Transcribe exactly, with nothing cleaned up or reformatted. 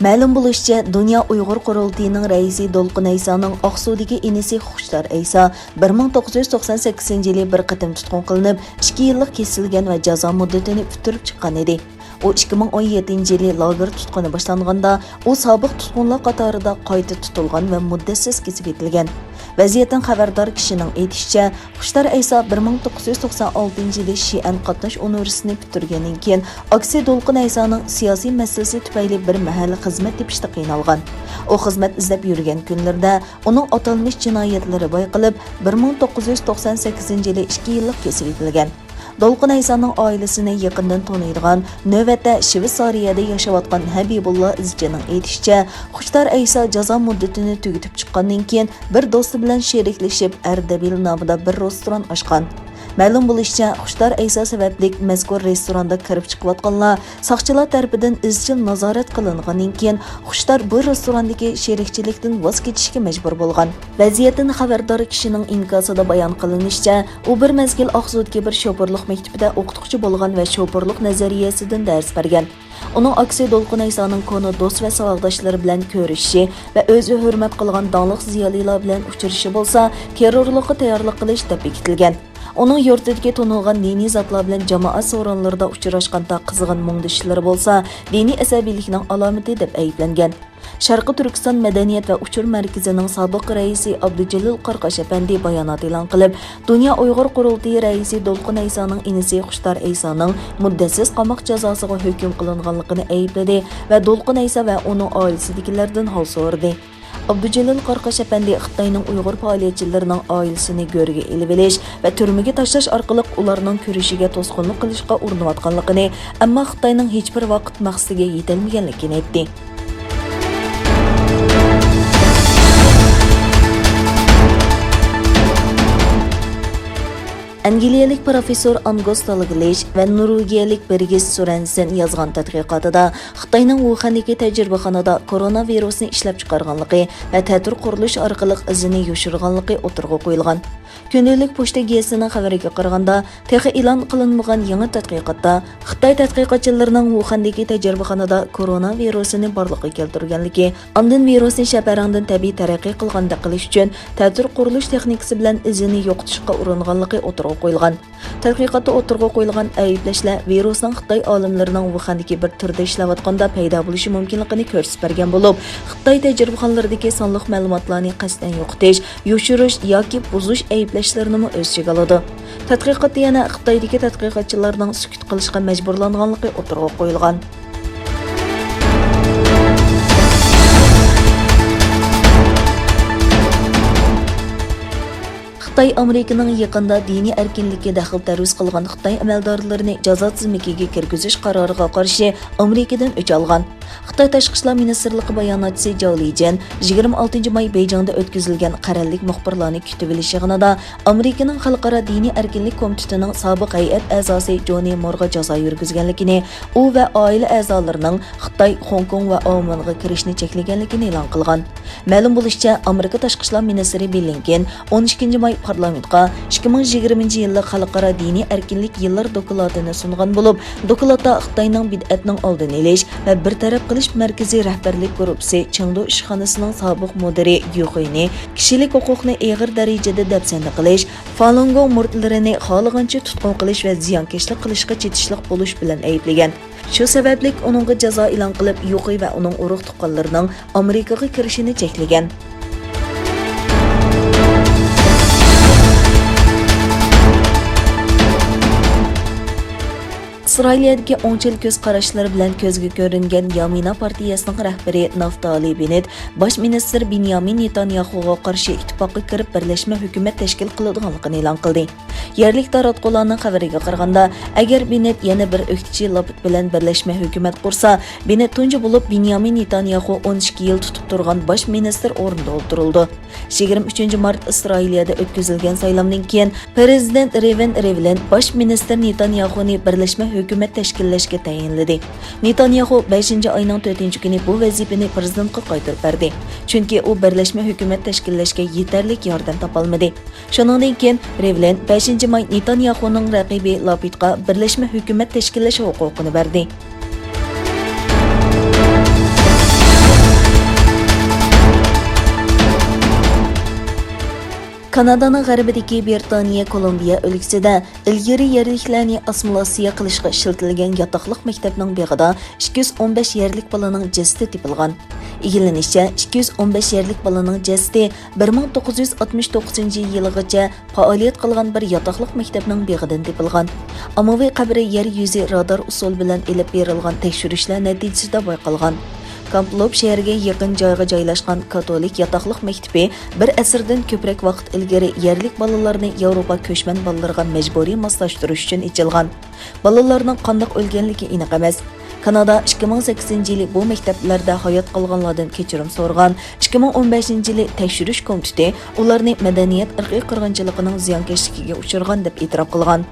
مەلۇم بولۇشىچە، دۇنيا ئۇيغۇر قۇرۇلتىيىنىڭ رەئىسى دولقۇن ئەيسانىڭ ئاقسۇدىكى ئىنىسى خۇشتار ئەيسا بىر مىڭ توققۇز يۈز توقسان سەككىزىنچى يىلى بىر قېتىم تۇتقۇن قىلىنىپ، ئىككى يىللىق كېسىلگەن ۋە جازا مۇددىتىنى پۈتتۈرۈپ چىققان ئىدى. ئۇ ئىككى مىڭ ئون يەتتىنچى يىلى لاگېر تۇتقۇنى باشلانغاندا، ئۇ سابىق تۇتقۇنلار قاتارىدا قايتا تۇتۇلغان ۋە مۇددەتسىز كېسىۋېتىلگەن. ۋەزىيەتتىن خەۋەردار كىشىنىڭ ئېيتىشىچە، خۇشتار ئەيسا بىر مىڭ توققۇز يۈز توقسان ئالتىنچى يىلى شىئەن قاتناش ئۇنىۋېرسىتېتىنى پۈتتۈرگەندىن كېيىن، ئاكىسى دولقۇن ئەيسانىڭ سىياسىي مەسىلىسى تۈپەيلى بىر مەھەل خىزمەت تېپىشتا قىينالغان. ئۇ خىزمەت ئىزدەپ يۈرگەن كۈنلىرىدە ئۇنىڭ ئاتالمىش جىنايەتلىرى بايقىلىپ، بىر مىڭ توققۇز يۈز توقسان سەككىزىنچى يىلى ئىككى يىللىق كېسىۋېتىلگەن. دولقۇن ئەيسانىڭ ئائىلىسىنى يېقىندىن تونۇيدىغان، نۆۋەتتە شىۋېتسارىيەدە ياشاۋاتقان ھەبىبۇللا ئىزچىنىڭ ئېيتىشىچە، خۇشتار ئەيسا جازا مۇددىتىنى تۈگىتىپ چىققاندىن كېيىن، بىر دوستى بىلەن شېرىكلىشىپ، ئەردەبىل نامىدا بىر رېستوران ئاچقان. مەلۇم بولۇشىچە، خۇشتار ئەيسا سەۋەبلىك مەزكۇر رېستوراندا كىرىپ چىقىۋاتقانلار ساقچىلار تەرىپىدىن ئىزچىل نازارەت قىلىنغاندىن كېيىن، خۇشتار بۇ رېستوراندىكى شېرىكچىلىكتىن ۋاز كېچىشكە مەجبۇر بولغان. ۋەزىيەتتىن خەۋەردار كىشىنىڭ ئىنكاسىدا بايان قىلىنىشىچە، ئۇ بىر مەزگىل ئاقسۇدىكى بىر شوپۇرلۇق مەكتىپىدە ئوقۇتقۇچى بولغان ۋە شوپۇرلۇق نەزەرىيەسىدىن دەرس بەرگەن. ئۇنىڭ ئاكىسى دولقۇن ئەيسانىڭ كونا دوست ۋە ساۋاقداشلىرى بىلەن كۆرۈشۈشى ۋە ئۆزى ھۆرمەت قىلغان داڭلىق زىيالىيلار بىلەن ئۇچرىشىشى بولسا، تېررورلۇققا تەييارلىق قىلىش دەپ بېكىتىلگەن. ئۇنىڭ يۇرتىدىكى تونۇلغان دىنىي زاتلار بىلەن جامائەت سورۇنلىرىدا ئۇچراشقاندا قىزغىن مۇڭدىشىشلىرى بولسا، دىنىي ئەسەبىيلىكنىڭ ئالامىتى دەپ ئەيىبلەنگەن. شەرقىي تۈركىستان مەدەنىيەت ۋە ئۇچۇر مەركىزىنىڭ سابىق رەئىسى ئابدۇجېلىل قارقاش ئەپەندى بايانات ئېلان قىلىپ، دۇنيا ئۇيغۇر قۇرۇلتىيى رەئىسى دولقۇن ئەيسانىڭ ئىنىسى خۇشتار ئەيسانىڭ مۇددەتسىز قاماق جازاسىغا ھۆكۈم قىلىنغانلىقىنى ئەيىبلىدى ۋە دولقۇن ئەيسا ۋە ئۇنىڭ ئائىلىسىدىكىلەردىن ھال سورىدى. ئابدۇجېلىل قارقاش ئەپەندى خىتاينىڭ ئۇيغۇر پائالىيەتچىلىرىنىڭ ئائىلىسىنى گۆرگە ئېلىۋېلىش ۋە تۈرمىگە تاشلاش ئارقىلىق ئۇلارنىڭ كۈرىشىگە توسقۇنلۇق قىلىشقا ئۇرۇنۇۋاتقانلىقىنى، ئەمما خىتاينىڭ ھېچبىر ۋاقىت مەقسىتىگە يېتەلمىگەنلىكىنى ئېيتتى. ئەنگلىيەلىك پروفېسسور ئانگوس دالگلىش ۋە نورۋېگىيەلىك بىرگىت سورەنسېن يازغان تەتقىقاتىدا خىتاينىڭ ۋۇخەندىكى تەجرىبىخانىدا كورونا ۋىرۇسىنى ئىشلەپچىقارغانلىقى ۋە تەتۈر قۇرۇلۇش ئارقىلىق ئىزىنى يوشۇرغانلىقى ئوتتۇرىغا قويۇلغان. كۈندىلىك پوچتا گېزىتىنىڭ خەۋىرىگە قارىغاندا، تېخى ئېلان قىلىنمىغان يېڭى تەتقىقاتتا خىتاي تەتقىقاتچىلىرىنىڭ ۋۇخەندىكى تەجرىبىخانىدا كورونا ۋىرۇسىنى بارلىققا كەلتۈرگەنلىكى، ئاندىن ۋىرۇسنى شەپەرەڭدىن تەبىئىي تەرەققىي قىلغاندەك قىلىش ئۈچۈن تەتۈر قۇرۇلۇش تېخنىكىسى بىلەن ئىزىنى يوقىتىشقا ئۇرۇنغانلىقى ئوتتۇرىغا قويۇلغان. تەتقىقاتتا ئوتتۇرىغا قويۇلغان ئەيىبلەشلەر ۋىرۇسنىڭ خىتاي ئالىملىرىنىڭ ۋۇخەندىكى بىر تۈردە ئىشلەۋاتقاندا پەيدا بولۇشى مۇمكىنلىقىنى كۆرسىتىپ بەرگەن بولۇپ، خىتاي تەجرىبىخانىلىرىدىكى سانلىق مەلۇماتلارنى قەستەن يوقىتىش، يوشۇرۇش ياكى بۇزۇش ئەيىبلەشلىرىنىمۇ ئۆز ئىچىگە ئالىدۇ. تەتقىقاتتا يەنە خىتايدىكى تەتقىقاتچىلارنىڭ سۈكۈت قىلىشقا مەجبۇرلانغانلىقى ئوتتۇرىغا قويۇلغان. خىتاي ئامېرىكىنىڭ يېقىندا دىنىي ئەركىنلىككە دەخلى تەرۇز قىلغان خىتاي ئەمەلدارلىرىنى جازا تىزىملىكىگە كىرگۈزۈش قارارىغا قارشى ئامېرىكىدىن ئۆچ ئالغان. خىتاي تاشقى ئىشلار مىنىستىرلىقى باياناتچىسى جاۋ لىجيەن يىگىرمە ئالتىنچى ماي بېيجىڭدا ئۆتكۈزۈلگەن قەرەللىك مۇخبىرلارنى كۈتۈۋېلىش يىغىنىدا ئامېرىكىنىڭ خەلقئارا دىنىي ئەركىنلىك كومىتېتىنىڭ سابىق ھەيئەت ئەزاسى جونى مورغا جازا يۈرگۈزگەنلىكىنى، ئۇ ۋە ئائىلە ئەزالىرىنىڭ خىتاي، خوڭكوڭ ۋە ئاۋمېنغا كىرىشنى چەكلىگەنلىكىنى ئېلان قىلغان. مەلۇم بولۇشىچە، ئامېرىكا تاشقى ئىشلار مىنىستىرى بلىنكېن ئون ئىككىنچى ماي پارلامېنتقا ئىككى مىڭ يىگىرمىنچى يىللىق خەلقئارا دىنىي ئەركىنلىك يىللىرى دوكلاتىنى سۇنغان بولۇپ، دوكلاتتا خىتاينىڭ بىدئەتنىڭ ئالدىنى ئېلىش ۋە بىر تەرەپ قىلىش مەركىزى رەھبەرلىك گۇرۇپپىسى چېڭدۇ ئىشخانىسىنىڭ سابىق مۇدىرى يۈ خۇينى كىشىلىك ھوقۇقنى ئېغىر دەرىجىدە دەپسەندە قىلىش، فالۇنگوڭ مۇرىتلىرىنى خالىغانچە تۇتقۇن قىلىش ۋە زىيانكەشلىك قىلىشقا چېتىشلىق بولۇش بىلەن ئەيىبلىگەن. شۇ سەۋەبلىك ئۇنىڭغا جازا ئېلان قىلىپ، يۇخۇي ۋە ئۇنىڭ ئۇرۇق-تۇغقانلىرىنىڭ ئامېرىكىغا كىرىشىنى چەكلىگەن. ئىسرائىلىيەدىكى ئوڭچىل كۆز قاراشلىرى بىلەن كۆزگە كۆرۈنگەن يامىنا پارتىيەسىنىڭ رەھبىرى نافتالى بېننېت باش مىنىستىر بېنيامىن نېتانياخۇغا قارشى ئىتتىپاققا كىرىپ، بىرلەشمە ھۆكۈمەت تەشكىل قىلىدىغانلىقىنى ئېلان قىلدى. يەرلىك تاراتقۇلارنىڭ خەۋىرىگە قارىغاندا، ئەگەر بېننېت يەنە بىر ئۆكتىچى لاپىت بىلەن بىرلەشمە ھۆكۈمەت قۇرسا، بېننېت تۇنجى بولۇپ بېنيامىن نېتانياخۇ ئون ئىككى يىل تۇتۇپ تۇرغان باش مىنىستىر ئورنىدا ئولتۇرۇلىدۇ. يىگىرمە ئۈچىنچى مارت ئىسرائىلىيەدە ئۆتكۈزۈلگەن سايلامدىن كېيىن، پىرېزىدېنت رېۋېن رىۋلىن باش مىنىستىر نېتانياخۇنى بىرلەشمە ھۆكۈمەت تەشكىللەشكە تەيىنلىدى. نېتانياخۇ بەشىنچى ئاينىڭ تۆتىنچى كۈنى بۇ ۋەزىپىنى پىرېزىدېنتقا قايتۇرۇپ بەردى، چۈنكى ئۇ بىرلەشمە ھۆكۈمەت تەشكىللەشكە يېتەرلىك ياردەم تاپالمىدى. شۇنىڭدىن كېيىن رېۋلىن بەشىنچى ماي نېتانياخۇنىڭ رەقىبى لاپىدقا بىرلەشمە ھۆكۈمەت تەشكىللەش ھوقۇقىنى بەردى. كانادانىڭ غەربىدىكى برىتانىيە كولومبىيە ئۆلكىسىدە ئىلگىرى يەرلىكلەرنى ئاسسىمىلياتسىيە قىلىشقا ئىشلىتىلگەن ياتاقلىق مەكتەپنىڭ بېغىدا ئىككى يۈز ئون بەش يەرلىك بالىنىڭ جەسىتى تېپىلغان. ئىگىلىنىشىچە، ئىككى يۈز ئون بەش يەرلىك بالىنىڭ جەسىتى بىر مىڭ توققۇز يۈز ئاتمىش توققۇزىنچى يىلىغىچە پائالىيەت قىلغان بىر ياتاقلىق مەكتەپنىڭ بېغىدىن تېپىلغان. ئاممىۋى قەبرە يەر يۈزى رادار ئۇسۇلى بىلەن ئېلىپ بېرىلغان تەكشۈرۈشلەر نەتىجىسىدە بايقالغان. كامپ لوپ شەھىرىگە يېقىن جايغا جايلاشقان كاتولىك ياتاقلىق مەكتىپى بىر ئەسىردىن كۆپرەك ۋاقىت ئىلگىرى يەرلىك بالىلارنى ياۋروپا كۆچمەن بالىلىرىغا مەجبۇرىي ماسلاشتۇرۇش ئۈچۈن ئېچىلغان. بالىلارنىڭ قانداق ئۆلگەنلىكى ئېنىق ئەمەس. كانادا ئىككى مىڭ سەككىزىنچى يىلى بۇ مەكتەپلەردە ھايات قالغانلاردىن كەچۈرۈم سورىغان. ئىككى مىڭ ئون بەشىنچى يىلى تەكشۈرۈش كومىتېتى ئۇلارنى مەدەنىيەت ئىرقىي قىرغىنچىلىقىنىڭ زىيانكەشلىكىگە ئۇچرىغان دەپ ئېتىراپ قىلغان.